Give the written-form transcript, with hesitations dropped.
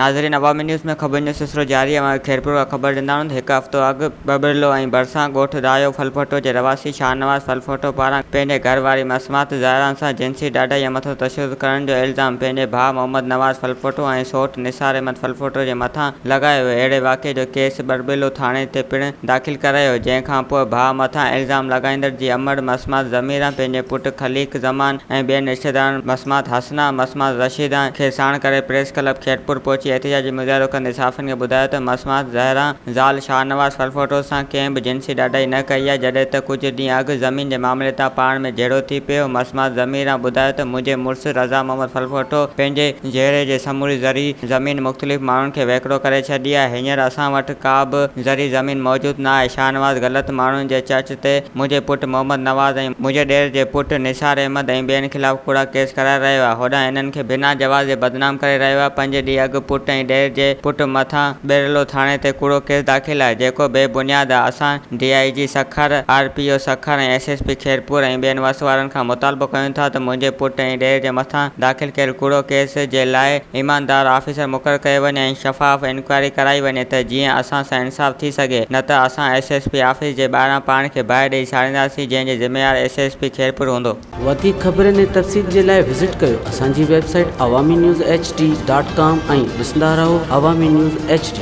ناظرين عوامي نيوز ۾ خبرن جو سلسلو جاري اوهان کي خيرپور کان خبر ڏيندا آهيون ته هڪ هفتو اڳ ٻٻرلو ۽ ڀرسان ڳوٺ رايو ڦلپوٽو جي رهواسي شاهنواز ڦلپوٽو پاران پنهنجي گهر واري مسمات زهران سان جنسي ڏاڍائي ۽ مٿس تشدد ڪرڻ جو الزام پنهنجي ڀاء محمد نواز ڦلپوٽو ۽ سئوٽ نثار احمد ڦلپوٽو جي مٿان لڳايو ويو اهڙي واقعي جو ڪيس ٻرٻيلو ٿاڻي تي پڻ داخل ڪرايو جنهن کان پوء ڀاء مٿان الزام لڳائيندڙ جي امڙ مسمات ضميران پنهنجي پٽ خليق زمان ۽ ٻين رشتيدارن مسمات حسنا، مسمات رشيده کي ساڻ ڪري پريس ڪلب خيرپور پهچي احتجاجي مظاهرو ڪندي صحافين کي ٻڌايو ته مسمات زهران زال شاهنواز ڦلڦوٽو سان ڪنهن به جنسي ڏاڍائي نه ڪئي آهي جڏهن ته ڪجهه ڏينهن اڳ زمين جي معاملي تان پاڻ ۾ جهيڙو ٿي پيو مسمات ضميران ٻڌايو ته منهنجي مڙس رضا محمد ڦلڦوٽو پنهنجي جهيڙي جي سموري زرعي زمين مختلف ماڻهن کي ويڪرو ڪري ڇڏي آهي هينئر اسان وٽ ڪا به زرعي زمين موجود نه آهي شاهنواز غلط ماڻهن جي چرچ تي منهنجي پٽ محمد نواز ۽ منهنجي ڏير جي پٽ نثار احمد ۽ ٻين خلاف ڪوڙا ڪيس ڪرائي رهيو آهي هوڏانهن انهن کي بنا جواز جي بدنام ڪري رهيو آهي پنج ڏينهن اڳ پٽ ۽ ڏير جي پٽ مٿان ٻيرلو ٿاڻي تي ڪوڙو ڪيس داخل آهي جيڪو بي بنياد آهي اسان D I G Sukkur, R P O Sukkur ۽ S S P Khairpur ۽ ٻين وس وارن کان مطالبو ڪيون ٿا ته منهنجي پٽ ۽ ڏير جي مٿان داخل ڪيل ڪوڙو ڪيس جي لاء ايماندار آفيسر مقرر ڪيو وڃي ۽ شفاف انڪوائري ڪرائي وڃي ته جيئن اسان سان انصاف ٿي سگهي نه ته اسان ايس ايس پي آفيس جي ٻاهران پاڻ کي باهه ڏئي ساڙينداسين جنهن جي ذميوار ايس ايس پي خيرپور هوندو. وڌيڪ خبرن ۽ تفصيل جي لاء وزٽ ڪيو اسان جي website Awami news H D dot com ۽ ڏسندا رهو عوامي نيوز ايڇ ڊي.